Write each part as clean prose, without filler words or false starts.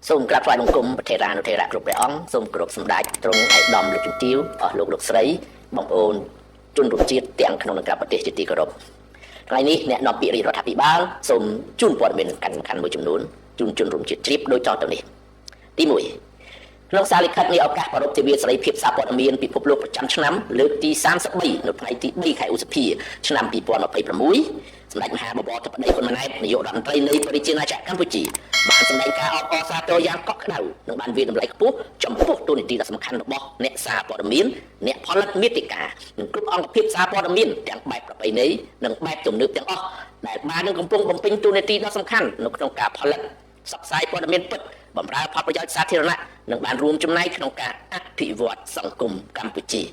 សូមក្រាបថ្វាយបង្គំប្រធេរានុថេរៈគ្រប់ព្រះអង្គសូមគោរពសម្ដេចទ្រង់ឯកឧត្តមលោកជំទាវអស់លោកលោកស្រីបងប្អូនជនរួមជាតិទាំងក្នុងនិងក្រៅប្រទេសជាទីគោរពថ្ងៃនេះអ្នកនាំពាក្យរាជរដ្ឋាភិបាលសូមជូនព័ត៌មានសំខាន់ៗមួយចំនួនជូនជនរួមជាតិជ្រាបដូចតទៅនេះទី1ក្នុងសារលិខិតនៃឱកាសប្រារព្ធទិវាសេរីភាពសារព័ត៌មានពិភពលោកប្រចាំឆ្នាំលើកទី33នៅថ្ងៃទី3ខែឧសភាឆ្នាំ2026សម្ដេចមហាបវរធិបតីហ៊ុនម៉ាណែតនាយករដ្ឋមន្ត្រីនៃប្រជាណាចក្រកម្ពុជាបានសម្ដែងការអបអរសាទរយ៉ាងកក់ក្ដៅនិងបានវាយតម្លៃខ្ពស់ចំពោះតួនាទីដ៏សំខាន់របស់អ្នកសារព័ត៌មានអ្នកផលិតមាតិកានិងគ្រប់អង្គភាពសារព័ត៌មានទាំងបែបប្រពៃណីនិងបែបទំនើបទាំងអស់ដែលបាននឹងកំពុងបំពេញតួនាទីដ៏សំខាន់នៅក្នុងការផលិតផ្សព្វផ្សាយព័ត៌មានពិតបម្រើផលប្រយោជន៍សាធារណៈនិងបានរួមចំណែកក្នុងការអភិវឌ្ឍសង្គមកម្ពុជា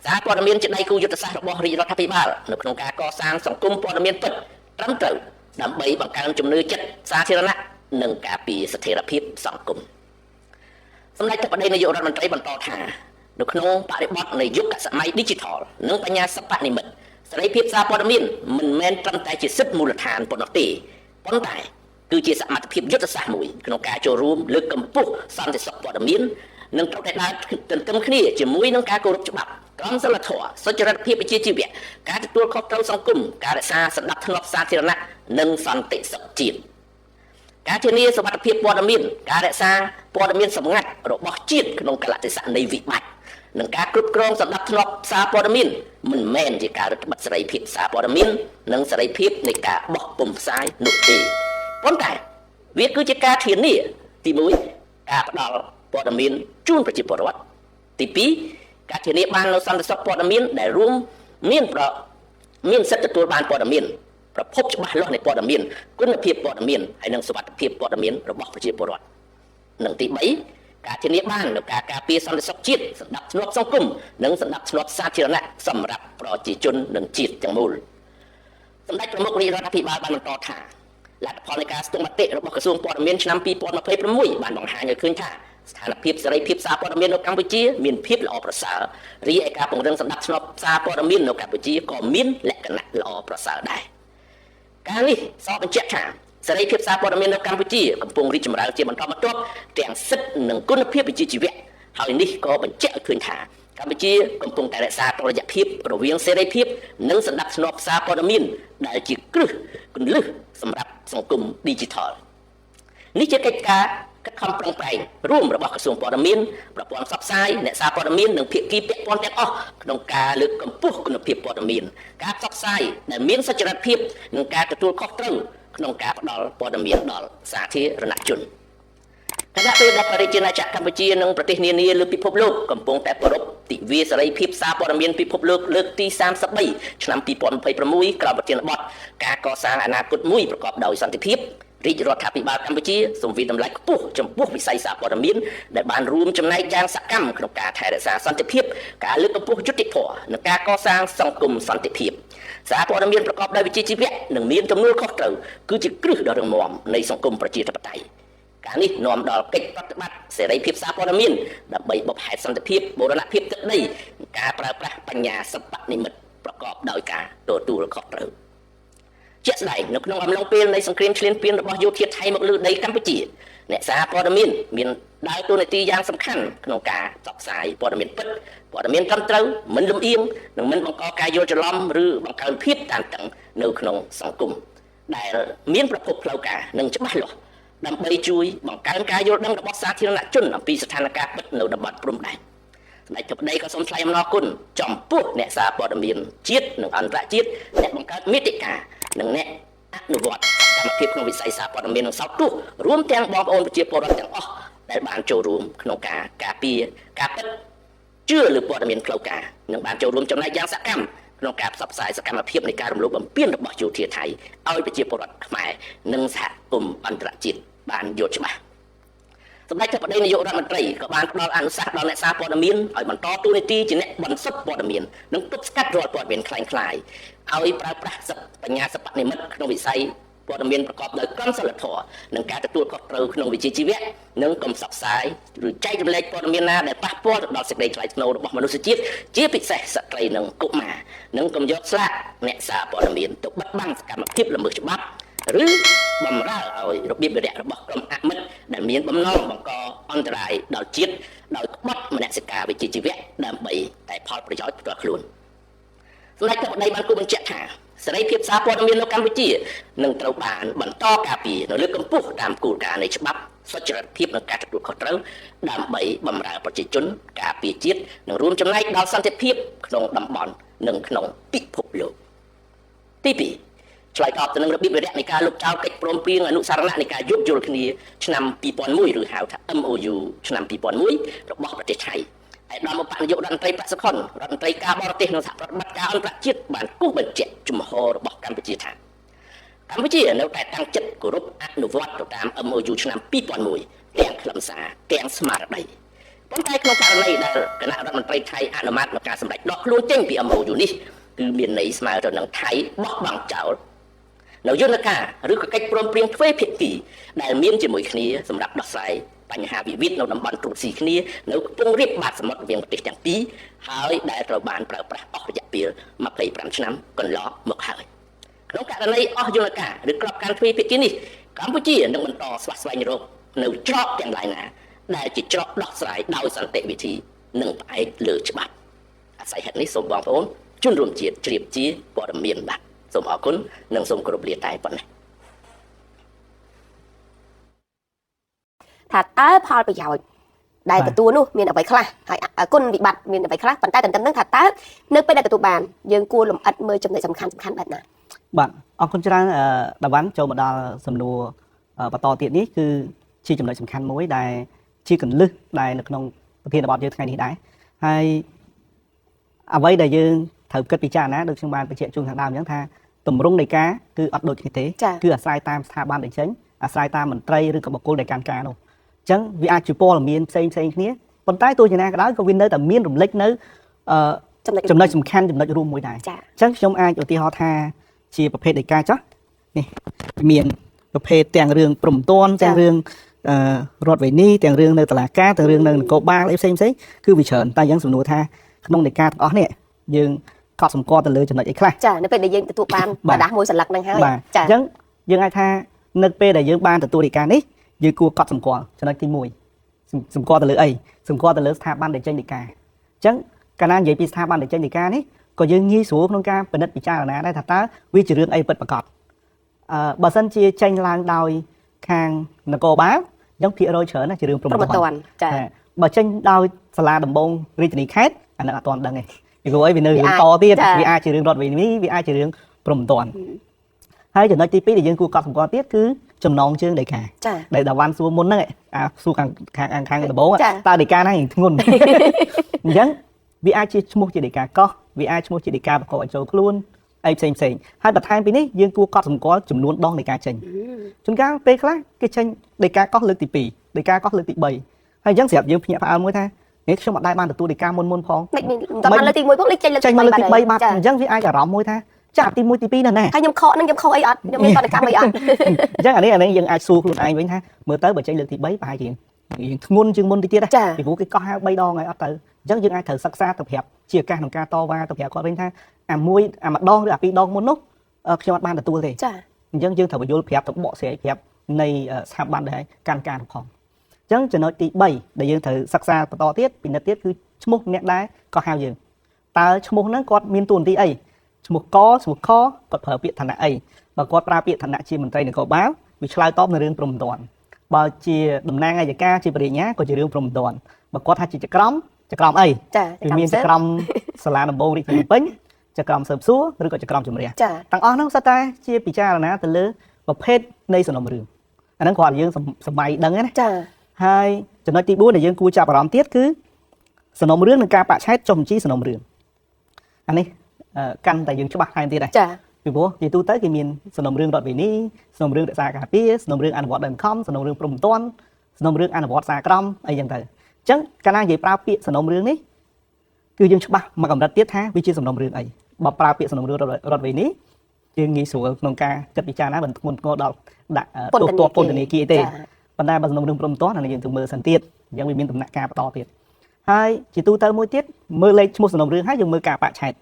សារព័ត៌មានជាដៃគូយុទ្ធសាស្ត្ររបស់រាជរដ្ឋាភិបាលនៅក្នុងការកសាងសង្គមព័ត៌មានពិតត្រឹមត្រូវដើម្បីបង្កើនជំនឿចិត្តសាធារណៈនិងការពារស្ថិរភាពសង្គមសម្ដេចធិបតីនាយករដ្ឋមន្ត្រីបន្តថានៅក្នុងបរិបទនៃយុគសម័យ Digital និងបញ្ញាសិប្បនិម្មិតសេរីភាពសារព័ត៌មានមិនមែនត្រឹមតែជាសិទ្ធិមូលដ្ឋានប៉ុណ្ណោះទេប៉ុន្តែគឺជាសមត្ថភាពយុទ្ធសាស្ត្រមួយក្នុងការចូលរួមលើកកម្ពស់សន្តិសុខព័ត៌មាននិងត្រូវតែដើរទន្ទឹមគ្នាជាមួយនឹងការគោរពច្បាប់ក្រមសីលធម៌សុចរិតភាពវិជ្ជាជីវៈការទទួលខុសត្រូវសង្គមការរក្សាសណ្ដាប់ធ្នាប់សាធារណៈនិងសន្តិសុខជាតិការធានាសុវត្ថិភាពព័ត៌មានការរក្សាព័ត៌មានសម្ងាត់របស់ជាតិក្នុងកលៈទេសៈនៃវិបត្តិនិងការគ្រប់គ្រងសណ្ដាប់ធ្នាប់សារព័ត៌មានមិនមែនជាការរឹតបន្តឹងសេរីភាពសារព័ត៌មាននិងសេរីភាពនៃការបោះពុម្ពផ្សាយនោះទេប៉ុន្តែវាគឺជាការធានាទី1ការផ្ដល់ព័ត៌មានជូនប្រជាពលរដ្ឋទី2ការធានាបាននូវសន្តិសុខព័ត៌មានដែលរួមមានមានសិទ្ធិទទួលបានព័ត៌មានប្រភពច្បាស់លាស់នៃព័ត៌មានគុណភាពព័ត៌មានហើយនិងសុវត្ថិភាពព័ត៌មានរបស់ប្រជាពលរដ្ឋនិងទី3ការធានាបាននូវការការពារសន្តិសុខជាតិសណ្ដាប់ធ្នាប់សង្គមនិងសណ្ដាប់ធ្នាប់សាធារណៈសម្រាប់ប្រជាជននិងជាតិទាំងមូលសម្ដេចប្រមុខរាជរដ្ឋាភិបាលបានបន្តថាលទ្ធផលនៃការស្ទង់មតិរបស់ក្រសួងព័ត៌មានឆ្នាំ2026បានបង្ហាញឲ្យឃើញថាស្ថានភាពសេរីភាពសារព័ត៌មាននៅកម្ពុជាមានភាពល្អប្រសើររីឯការពង្រឹងសណ្ដាប់ធ្នាប់សារព័ត៌មាននៅកម្ពុជាក៏មានលក្ខណៈល្អប្រសើរដែរការនេះសបញ្ជាក់ថាសេរីភាពសារព័ត៌មាននៅកម្ពុជាកំពុងរីកចម្រើនជាបន្តបន្ទាប់ទាំងសិទ្ធិនិងគុណភាពវិជ្ជាជីវៈហើយនេះក៏បញ្ជាក់ឲ្យឃើញថាកម្ពុជាកំពុងតែរក្សាតុល្យភាពរវាងសេរីភាពនិងសណ្ដាប់ធ្នាប់សារព័ត៌មានដែលជាគ្រឹះគន្លឹះសម្រាប់សង្គម Digital នេះជាកិច្ចការខិតខំប្រឹងប្រែងរួមរបស់ក្រសួងព័ត៌មានប្រព័ន្ធផ្សព្វផ្សាយអ្នកសារព័ត៌មាននិងភាគីពាក់ព័ន្ធទាំងអស់ក្នុងការលើកកម្ពស់គុណភាពព័ត៌មានការផ្សព្វផ្សាយដែលមានសុចរិតភាពនិងការទទួលខុសត្រូវក្នុងការផ្ដល់ព័ត៌មានដល់សាធារណជនខណៈពេលដែលប្រជាណាចក្រកម្ពុជានិងប្រទេសនានាលើពិភពលោកកំពុងតែប្រារព្ធទិវាសេរីភាពសារព័ត៌មានពិភពលោកលើកទី33ឆ្នាំ2026ក្រោមប្រធានបទការកសាងអនាគតមួយប្រកបដោយសន្តិភាពរាជរដ្ឋាភិបាលកម្ពុជាសូមវាយតម្លៃខ្ពស់ចំពោះវិស័យសារព័ត៌មានដែលបានរួមចំណែកយ៉ាងសកម្មក្នុងការថែរក្សាសន្តិភាពការលើកកម្ពស់យុត្តិធម៌និងការកសាងសង្គមសន្តិភាពសារព័ត៌មានប្រកបដោយវិជ្ជាជីវៈនិងមានទំនួលខុសត្រូវគឺជាគ្រឹះដ៏រឹងមាំនៃសង្គមប្រជាធិបតេយ្យការនេះនាំដល់កិច្ចប្រតិបត្តិសេរីភាពសារព័ត៌មានដើម្បីបុព្វហេតុសន្តិភាពបូរណភាពទឹកដីការប្រើប្រាស់បញ្ញាសិប្បនិម្មិតប្រកបដោយការទទួលខុសត្រូវជាក់ស្ដែងនៅក្នុងអំឡុងពេលនៃសង្គ្រាមឈ្លានពានរបស់យោធាថៃមកលើដីកម្ពុជាអ្នកសារព័ត៌មានមានដើរតួនាទីយ៉ាងសំខាន់ក្នុងការផ្សព្វផ្សាយព័ត៌មានពិតព័ត៌មានត្រឹមត្រូវមិនលំអៀងនិងមិនបង្កការយល់ច្រឡំឬបង្កើនភាពតានតឹងនៅក្នុងសង្គមដែលមានប្រភពផ្លូវការនិងច្បាស់លាស់ដើម្បីជួយបង្កើនការយល់ដឹងរបស់សាធារណជនអំពីស្ថានភាពពិតនៅតំបន់ព្រំដែនសម្ដេចធិបតីក៏សូមថ្លែងអំណរគុណចំពោះអ្នកសារព័ត៌មានជាតិនិងអន្តរជាតិអ្នកបង្កើតមាតិកានិងអ្នកអនុវត្តសកម្មភាពក្នុងវិស័យសារព័ត៌មាននិងសោតទស្សន៍រួមទាំងបងប្អូនប្រជាពលរដ្ឋទាំងអស់ដែលបានចូលរួមក្នុងការការពារការពិតជឿលើព័ត៌មានផ្លូវការនិងបានចូលរួមចំណែកយ៉ាងសកម្មក្នុងការផ្សព្វផ្សាយសកម្មភាពនៃការរំលោភបំពានរបស់យោធាថៃឲ្យប្រជាពលរដ្ឋខ្មែរនិងសហគមន៍អន្តរជាតិបានយល់ច្បាស់សម្ដេចធិបតីនាយករដ្ឋមន្ត្រីក៏បានផ្ដល់អនុសាសន៍ដល់អ្នកសារព័ត៌មានឲ្យបន្តតួនាទីជាអ្នកបន្សុទ្ធព័ត៌មាននិងទប់ស្កាត់រាល់ព័ត៌មានក្លែងក្លាយឲ្យប្រើប្រាស់បញ្ញាសិប្បនិម្មិតក្នុងវិស័យព័ត៌មានប្រកបដោយក្រមសីលធម៌និងការទទួលខុសត្រូវក្នុងវិជ្ជាជីវៈនិងកុំផ្សព្វផ្សាយឬចែករំលែកព័ត៌មានណាដែលប៉ះពាល់ទៅដល់សេចក្តីថ្លៃថ្នូររបស់មនុស្សជាតិជាពិសេសស្ត្រីនិងកុមារនិងកុំយកស្លាកអ្នកសារព័ត៌មានទៅបិទបាំងសកម្មភាពល្មើសច្បាប់ ឬបំរើឲ្យរបៀបវិរៈរបស់ក្រុមអមិត្តដែលមានបំណងបង្កអន្តរាយដល់ជាតិដោយក្បត់មនសិការវិជ្ជាជីវៈដើម្បីតែផលប្រយោជន៍ផ្ទាល់ខ្លួន។សម្ដេចព្រះបតីបានគូបញ្ជាក់ថាសេរីភាពសារព័ត៌មាននៅកម្ពុជានឹងត្រូវបានបន្តការពារនៅលើកម្ពស់តាមគោលការណ៍នៃច្បាប់សុចរិតភាពនិងការទទួលខុសត្រូវដើម្បីបម្រើប្រជាជនការពារជាតិនិងរួមចំណែកដល់សន្តិភាពក្នុងតំបន់និងក្នុងពិភពលោកទី2ឆ្លើយតបទៅនឹងរបៀបវិរៈនៃការលុបចោលកិច្ចព្រមព្រៀងអនុស្សរណៈនៃការយោគយល់គ្នាឆ្នាំ2001ឬហៅថា MOU ឆ្នាំ2001របស់ប្រទេសថៃឯកឧត្តមឧបនាយករដ្ឋមន្ត្រីប្រាក់សុខុនរដ្ឋមន្ត្រីការបរទេសនិងសហប្រតិបត្តិការអន្តរជាតិបានគូសបញ្ជាក់ជំហររបស់កម្ពុជាថាកម្ពុជានៅតែតាំងចិត្តគោរពអនុវត្តទៅតាម MOU ឆ្នាំ2001ទាំងខ្លឹមសារទាំងស្មារតីប៉ុន្តែក្នុងករណីដែលគណៈរដ្ឋមន្ត្រីថៃអនុម័តក្នុងការសម្រេចដកខ្លួនចេញពី MOU នេះគឺមានន័យស្មើទៅនឹងថៃបោះបង់ចោលនៅយន្តការឬក៏កិច្ចព្រមព្រៀងទ្វេភាគីដែលមានជាមួយគ្នាសម្រាប់ដោះស្រាយបញ្ហាវិវាទនៅតំបន់ត្រួតស៊ីគ្នានៅកំពង់រាបបាតសមុទ្ររវាងប្រទេសទាំងពីរហើយដែលត្រូវបានប្រើប្រាស់អស់រយៈពេល25ឆ្នាំកន្លងមកហើយក្នុងករណីអស់យន្តការឬក្របខ័ណ្ឌទ្វេភាគីនេះកម្ពុជានឹងបន្តស្វះស្វែងរកនៅច្រកទាំងឡាយណាដែលជាច្រកដោះស្រាយដោយសន្តិវិធីនិងផ្អែកលើច្បាប់អាស្រ័យហេតុនេះសូមបងប្អូនជនរួមជាតិជ្រាបជាព័ត៌មានបាទសូមអរគុណនិងសូមគោរពលាតែប៉ុណ្ណេះថាតើផលប្រយោជន៍ដែលទទួលនោះមានអ្វីខ្លះហើយគុណវិបត្តិមានអ្វីខ្លះប៉ុន្តែទន្ទឹមនឹងថាតើនៅពេលដែលទទួលបានយើងគួរលម្អិតមើលចំណុចសំខាន់ៗបែបណាបាទអរគុណច្រើនតាវ៉ាន់ចូលមកដល់សំណួរបន្តទៀតនេះគឺជាចំណុចសំខាន់មួយដែលជាកលឹះដែលនៅក្នុងប្រធានបទយើងថ្ងៃនេះដែរហើយអ្វីដែលយើងត្រូវគិតពិចារណាដូចខ្ញុំបានបញ្ជាក់ជូនខាងដើមអញ្ចឹងថាទម្រង់នៃការគឺអត់ដូចគ្នាទេគឺអាស្រ័យតាមស្ថាប័នដែលចេញអាស្រ័យតាមមន្ត្រីឬក៏បុគ្គលដែលកាន់ការនោះអញ្ចឹងវាអាចជាព័ត៌មានផ្សេងផ្សេងគ្នាប៉ុន្តែទោះយ៉ាងណាក៏ដោយក៏វានៅតែមានរំលេចនៅចំណុចសំខាន់ចំណុចរួមមួយដែរអញ្ចឹងខ្ញុំអាចឧទាហរណ៍ថាជាប្រភេទនៃការចោះនេះមានប្រភេទទាំងរឿងព្រំទាន់ទាំងរឿងរដ្ឋវេនីទាំងរឿងនៅតុលាការទាំងរឿងនៅនគរបាលអីផ្សេងផ្សេងគឺវាច្រើនតែអញ្ចឹងសំណួរថាក្នុងនៃការទាំងអស់នេះយើងកត់សម្គាល់ទៅលើចំណុចអីខ្លះចានៅពេលដែលយើងទទួលបានក្រដាសមួយសន្លឹកហ្នឹងហើយចាអញ្ចឹងយើងអាចថានៅពេលដែលយើងបានទទួលដីកានេះយើងគួរកត់សម្គាល់ចំណុចទី1សម្គាល់ទៅលើអីសម្គាល់ទៅលើស្ថាប័នដែលចេញដីកាអញ្ចឹងកាលណានិយាយពីស្ថាប័នដែលចេញដីកានេះក៏យើងងាយស្រួលក្នុងការពិនិត្យពិចារណាដែរថាតើវាជារឿងអីពិតប្រាកដបើសិនជាចេញឡើងដោយខាងនគរបាលអញ្ចឹងភាគរយច្រើនណាជារឿងព្រំប្រទានចាបើចេញដោយសាលាដំបងរាជធានីខេត្តអានឹងអត់ទាន់ដឹងទេពីព្រោះអីវានៅរឿងតទៀតវាអាចជារឿងរដ្ឋវេនីវាអាចជារឿងព្រំប្រទានហើយចំណុចទី2ដែលយើងគួរកត់សម្គាល់ទៀតគឺចំណងជើងដីកាដែលតាវ៉ាន់សួរមុនហ្នឹងអាសួរខាងខាងដំបូងតើដីកាណារៀងធ្ងន់អញ្ចឹងវាអាចជាឈ្មោះជាដីកាកោះវាអាចឈ្មោះជាដីកាបង្កឲ្យចូលខ្លួនអីផ្សេងផ្សេងហើយបន្ថែមពីនេះយើងគួរកត់សម្គាល់ចំនួនដងដីកាចេញជួនកាលពេលខ្លះគេចេញដីកាកោះលើកទី2ដីកាកោះលើកទី3ហើយអញ្ចឹងស្រាប់យើងភ្ញាក់ផ្អើលមួយថានេះខ្ញុំអត់ដែរបានទទួលដីកាមុនផងមិនតបានលើកទី1ផងលេខចេញលើកទី3បាត់អញ្ចឹងវាអាចអារម្មណ៍មួយថាចាទី1ទី2នៅណាហើយខ្ញុំខកនឹងខ្ញុំខុសអីអត់ខ្ញុំមានបដកម្មអីអត់អញ្ចឹងអានេះយើងអាចសួរខ្លួនឯងវិញថាមើលទៅបើចេញលើកទី3ប្រហែលជាយើងធ្ងន់ជាងមុនតិចទៀតពីព្រោះគេកោះហៅ3ដងហើយអត់ទៅអញ្ចឹងយើងអាចត្រូវសិក្សាទៅប្រាប់ជាឱកាសក្នុងការតវ៉ាទៅប្រាប់គាត់វិញថាអាមួយអាម្ដងឬអាពីរដងមុននោះខ្ញុំអត់បានទទួលទេអញ្ចឹងយើងត្រូវបញ្យល់ប្រាប់ទៅបកស្រាយប្រាប់នៃស្ថាប័នដែលកាន់ការផងអញ្ចឹងចំណុចទី3ដែលយើងត្រូវសិក្សាបន្តទៀតពិនិត្យទៀតគឺឈ្មោះអ្នកដែរក៏ហៅយើងតើឈ្មោះហ្នឹងគាត់មានតួនាទីអីឈ្មោះកឈ្មោះខគាត់ប្រើពាក្យឋានៈអីបើគាត់ប្រើពាក្យឋានៈជាមន្ត្រីនគរបាលវាឆ្លើយតបនឹងរឿងព្រំប្រទានបើជាតំណាងអយ្យការជាបរិញ្ញាក៏ជារឿងព្រំប្រទានបើគាត់ថាជាចក្រមចក្រមអីវាមានចក្រមសាលាដំបងរាជធានីភ្នំពេញចក្រមស៊ើបសួរឬក៏ចក្រមជំរះទាំងអស់ហ្នឹងសុទ្ធតែជាពិចារណាទៅលើប្រភេទនៃសំណុំរឿងអាហ្នឹងគ្រាន់តែយើងសម័យដឹងណាចាហើយចំណុចទី4ដែលយើងគួរចាប់អារម្មណ៍ទៀតគឺសំណុំរឿងនិងការបកឆេតចុះបញ្ជីសំណុំរឿងអានេះកាន់តែយើងច្បាស់ថែមទៀតដែរចាពីព្រោះជាទូទៅគេមានសំណុំរឿងរដ្ឋវិនីសំណុំរឿងរក្សាការពារសំណុំរឿងអនុវត្តដោយបង្ខំសំណុំរឿងព្រំប្រទានសំណុំរឿងអនុវត្តសារក្រមអីចឹងទៅអញ្ចឹងកាលណានិយាយប្រើពាក្យសំណុំរឿងនេះគឺយើងច្បាស់មួយកម្រិតទៀតថាវាជាសំណុំរឿងអីបើប្រើពាក្យសំណុំរឿងរដ្ឋវិនីយើងងាយស្រួលក្នុងការគិតពិចារណាមិនធ្ងន់ធ្ងរដល់ដាក់ទោសទណ្ឌពន្ធនាគារទេប៉ុន្តែបើសំណុំរឿងព្រំប្រទានអានេះយើងទៅមើលសិនទៀតអញ្ចឹងវាមានដំណាក់កាលបន្តទៀតហើយជាទូទៅមួយទៀតមើលលេខឈ្មោះសំណុំរឿងហើយយើងមើលការបកឆេត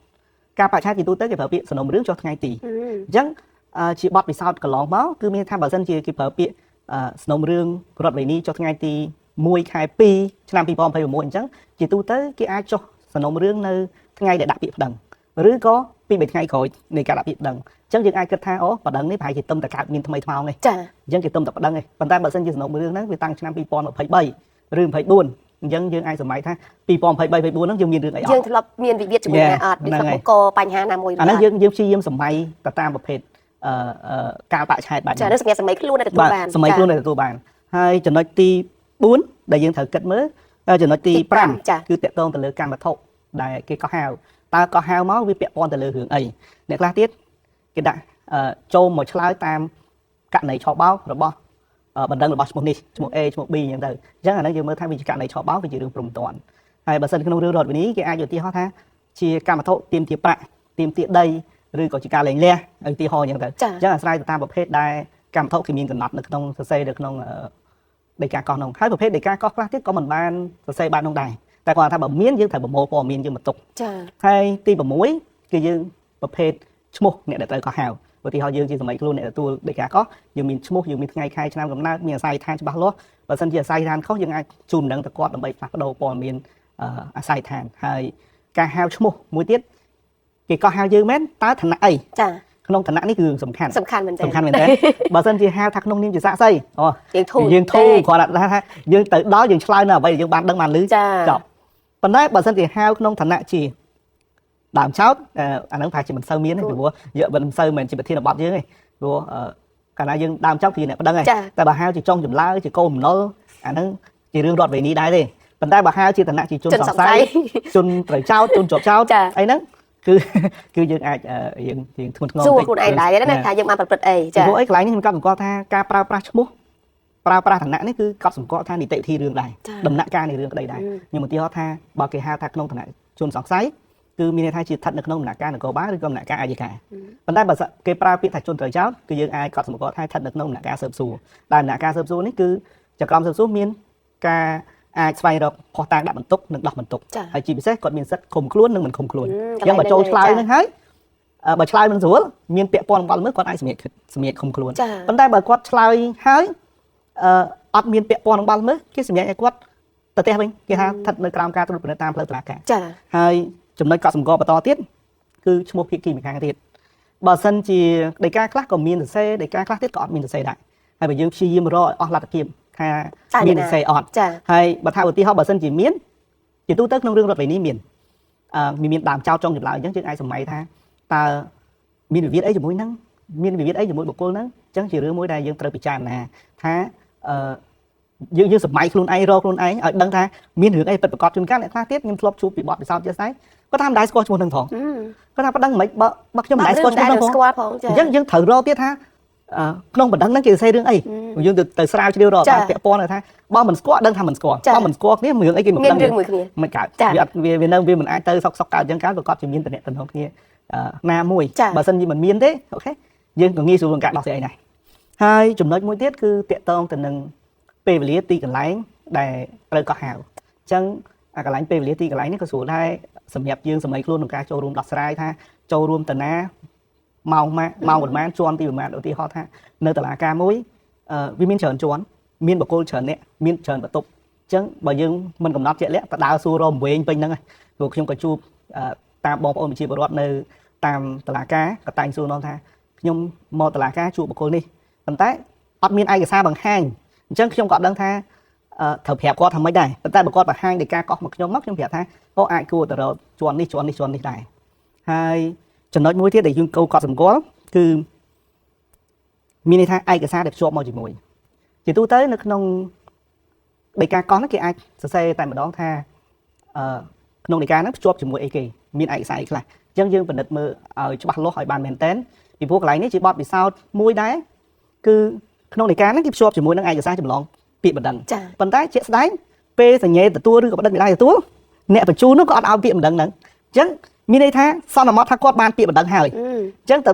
ការបកឆេតជាទូទៅគេប្រើពាក្យសំណុំរឿងចុះថ្ងៃទីអញ្ចឹង ជាបទពិសោធន៍កន្លងមកគឺមានថាបើសិនជាគេប្រើពាក្យសំណុំរឿងរដ្ឋវេនីចុះថ្ងៃទី1ខែ2ឆ្នាំ2026អញ្ចឹងជាទូទៅគេអាចចុះសំណុំរឿងនៅថ្ងៃដែលដាក់ពាក្យប្តឹងឬក៏ពី3ថ្ងៃក្រោយនៃការដាក់ពាក្យប្តឹងអញ្ចឹងយើងអាចគិតថាអូប្តឹងនេះប្រហែលជាទឹមតែកើតមានថ្មីថ្មោងឯង ចា អញ្ចឹងគេទឹមតែប្តឹងឯងប៉ុន្តែបើសិនជាសំណុំរឿងហ្នឹងវាតាំងឆ្នាំ2023ឬ24អញ្ចឹងយើងអាចសម័យថា2023 24ហ្នឹងយើងមានរឿងអីអត់ យើងធ្លាប់មានវិវាទជាមួយណាអត់ឬ ហ្នឹងហើយ ធ្លាប់បង្កបញ្ហាណាមួយឬ អាហ្នឹង អត់ យើងយើងព្យាយាមសម័យទៅតាមប្រភេទអឺអឺកាលបរិច្ឆេទបែប ចា ហ្នឹង នេះសម្រាប់សម័យខ្លួនដែលទទួល បាទ បាន សម័យខ្លួនដែលទទួលបានហើយចំណុចទី4ដែលយើងត្រូវគិតមើលចំណុចទី ចា 5គឺតកតងទៅលើកម្មវត្ថុដែលគេកោះហៅតើកោះហៅមកវាពាក់ព័ន្ធទៅលើរឿងអីអ្នកខ្លះទៀតគេដាក់ចូលមកឆ្លើយតាមករណីឆបោករបស់បណ្ដឹងរបស់ឈ្មោះនេះឈ្មោះ A ឈ្មោះ B អញ្ចឹងទៅអញ្ចឹងអាហ្នឹងយើងមើលថាវាជាករណីឆបោកវាជារឿងព្រំទាន់ហើយបើសិនក្នុងរឿងរដ្ឋវិនីគេអាចឧទាហរណ៍ថាជាកម្មវត្ថុទាមទារប្រាក់ទាមទារដីឬក៏ជាការលែងលះឧទាហរណ៍អញ្ចឹងទៅ ចា អញ្ចឹងអាស្រ័យទៅតាមប្រភេទដែលកម្មវត្ថុគេមានកំណត់នៅក្នុងសរសេរនៅក្នុងដីកាកោះនោះហើយប្រភេទដីកាកោះខ្លះទៀតក៏មិនបានសរសេរបែបនោះដែរតែគាត់ថាបើមានយើងត្រូវប្រមូលព័ត៌មានយើងមកទុក ចា ហើយទី6គឺយើងប្រភេទឈ្មោះអ្នកដែលត្រូវកោះហៅឧទាហរណ៍យើងជាសម័យខ្លួនអ្នកទទួលដីកាកោះយើងមានឈ្មោះយើងមានថ្ងៃខែឆ្នាំកំណើតមានអាសយដ្ឋានច្បាស់លាស់បើសិនជាអាសយដ្ឋានខុសយើងអាចជូនដំណឹងទៅគាត់ដើម្បីផ្លាស់ប្ដូរព័ត៌មានអាសយដ្ឋានហើយការហៅឈ្មោះមួយទៀតគេកោះហៅយើងមែនតើឋានៈអី ចា ក្នុងឋានៈនេះគឺសំខាន់ សំខាន់មែនទែន សំខាន់មែនទែនបើសិនជាហៅថាក្នុងនាមជាសាក្សីអូ យើងធូរ យើងធូរគ្រាន់តែថាយើងទៅដល់យើងឆ្លើយនៅអ្វីដែលយើងបានដឹងបានឮ ចា ចប់ប៉ុន្តែបើសិនជាហៅក្នុងឋានៈជាដើមចោតអាហ្នឹងប្រហែលជាមិនសូវមានទេពីព្រោះយកមិនសូវមិនជាប្រធានបទយើងទេព្រោះកាលណាយើងដើមចោតគឺអ្នកប្តឹងហើយ ចា តែបើហៅជាចុងចម្លើយជាកូនបំណុលអាហ្នឹងជារឿងរដ្ឋវេនីដែរទេប៉ុន្តែបើហៅជាឋានៈជាជន ជន សង្ស័យ សង្ស័យ ជនត្រូវចោតជនជាប់ចោត ចា អីហ្នឹងគឺគឺយើងអាចយើងយើងធ្ងន់ធ្ងរ សួរខ្លួនឯងដែរណាថាយើងបានប្រព្រឹត្តអី ចា ចា ព្រោះអីកន្លែងនេះខ្ញុំកត់សម្គាល់ថាការប្រើប្រាស់ឈ្មោះប្រើប្រាស់ឋានៈនេះគឺកត់សម្គាល់ថានីតិវិធីរឿងដែរ ចា ដំណាក់កាលនៃរឿងក្តីដែរខ្ញុំឧទាហរណ៍ថាបើគេហៅថាក្នុងឋានៈជនសង្ស័យគឺមានន័យថាជាស្ថិតនៅក្នុងដំណាក់កាលនគរបាលឬក៏ដំណាក់កាលអយ្យការប៉ុន្តែបើគេប្រើពាក្យថាជនត្រូវចោទគឺយើងអាចកត់សម្គាល់ថាស្ថិតនៅក្នុងដំណាក់កាលស៊ើបសួរដែលដំណាក់កាលស៊ើបសួរនេះគឺចក្រមស៊ើបសួរមានការអាចស្វែងរកភស្តុតាងដាក់បន្ទុកនិងដោះបន្ទុក ចា ហើយជាពិសេសគាត់មានសិទ្ធិឃុំខ្លួននិងមិនឃុំខ្លួន អឺ អញ្ចឹងបើចូលឆ្លើយ ចា នឹងហើយបើឆ្លើយមិនស្រួលមានពាក់ព័ន្ធនឹងបទល្មើសគាត់អាចសម្រៀកឃុំខ្លួន ចា ប៉ុន្តែបើគាត់ឆ្លើយហើយអឺអត់មានពាក់ព័ន្ធនឹងបទល្មើសគេសម្រេចឲ្យគាត់ទៅផ្ទះវិញគេថាស្ថិតនៅក្រោមការត្រួតពិនិត្យតាមផ្លូវតុលាការ ចា ហើយចំណុចកត់សម្គាល់បន្តទៀតគឺឈ្មោះភាគីម្ខាងទៀតបើសិនជាដីកាខ្លះក៏មានសរសេរដីកាខ្លះទៀតក៏អត់មានសរសេរដែរហើយបើយើងព្យាយាមរកឲ្យអស់លទ្ធភាពថាមានសរសេរអត់ ចា ហើយបើថាឧទាហរណ៍បើសិនជាមានជាទូទៅក្នុងរឿងរដ្ឋវេនីមានមានដើមចោតចុងចម្លើយអញ្ចឹងយើងអាចសម័យថាតើមានវិវាទអីជាមួយហ្នឹងមានវិវាទអីជាមួយបុគ្គលហ្នឹងអញ្ចឹងជារឿងមួយដែលយើងត្រូវពិចារណាថាអឺយើងសម័យខ្លួនឯងរកខ្លួនឯងឲ្យដឹងថាមានរឿងអីពិតប្រាកដជួនកាលអ្នកខ្លះទៀតខ្ញុំធ្លាប់ជួបពីបទពិសោធន៍ជាក់ស្ដែងគាត់ថាមិនដែលស្គាល់ឈ្មោះហ្នឹងផងគាត់ថាប៉ណ្ណឹងមិនបើខ្ញុំមិនដែលស្គាល់ឈ្មោះហ្នឹងផង ស្គាល់ផងចា អញ្ចឹងយើងត្រូវរកទៀតថាក្នុងបណ្ដឹងហ្នឹងគេសរសេររឿងអីយើងទៅស្រាវជ្រាវរកតាមពាក់ព័ន្ធថាបើមិនស្គាល់ដឹងថាមិនស្គាល់បើមិនស្គាល់គ្នារឿងអីគេមិន មាន ដឹង រឿងមួយគ្នា មិនកើតវាអត់វាវានៅវាមិនអាចទៅសុកសុកកើតអញ្ចឹងកើតប្រកបជាមានតំណែងគ្នាណាមួយបើសិនជាមិនមានទេអូខេយើងក៏ងាយស្រួលក្នុងការដោះស្រាយដែរហើយចំណុចមួយទៀតគឺតាក់ទងទៅនឹងពេលវេលាទីកន្លែងដែលត្រូវកោះហៅអញ្ចឹងអាកន្លែងពេលវេលាទីកន្លែងនេះក៏ស្រួលដែរសម្រាប់យើងសម័យខ្លួនក្នុងការចូលរួមដោះស្រាយថាចូលរួមតាណាម៉ោងម៉ាម៉ោងប៉ុន្មានជាន់ទីប៉ុន្មានឧទាហរណ៍ថានៅតុលាការមួយវាមានច្រើនជាន់មានបុគ្គលច្រើនអ្នកមានច្រើនបន្ទប់អញ្ចឹងបើយើងមិនកំណត់ជាក់លាក់ទៅដើរសួររំវែងពេញហ្នឹងហើយព្រោះខ្ញុំក៏ជួបតាមបងប្អូនប្រជាពលរដ្ឋនៅតាមតុលាការក៏តែងសួរនាំថាខ្ញុំមកតុលាការជួបបុគ្គលនេះប៉ុន្តែអត់មានឯកសារបង្ហាញអញ្ចឹងខ្ញុំក៏អត់ដឹងថាត្រូវប្រាប់គាត់ថាម៉េចដែរប៉ុន្តែបើគាត់បង្ហាញដីកាកោះមកខ្ញុំមកខ្ញុំប្រាប់ថាអូអាចគួរទៅរកជាន់នេះជាន់នេះជាន់នេះដែរហើយចំណុចមួយទៀតដែលយើងកត់សម្គាល់គឺមានន័យថាឯកសារដែលភ្ជាប់មកជាមួយជាទូទៅនៅក្នុងដីកាកោះហ្នឹងគេអាចសរសេរតែម្ដងថាក្នុងដីកាហ្នឹងភ្ជាប់ជាមួយអីគេមានឯកសារអីខ្លះអញ្ចឹងយើងពិនិត្យមើលឲ្យច្បាស់លាស់ឲ្យបានមែនទែនពីព្រោះកន្លែងនេះជាបទពិសោធន៍មួយដែរគឺក្នុងដីកាហ្នឹងគេភ្ជាប់ជាមួយនឹងឯកសារចម្លងពាក្យបណ្ដឹងប៉ុន្តែជាក់ស្ដែងពេលសញ្ញេទទួលឬក៏បណ្ដឹងមិនได้ទទួលអ្នកបញ្ជូននោះក៏អត់ឲ្យពាក្យបណ្ដឹងហ្នឹងអញ្ចឹងមានន័យថាសន្មតថាគាត់បានពាក្យបណ្ដឹងហើយអញ្ចឹងទៅ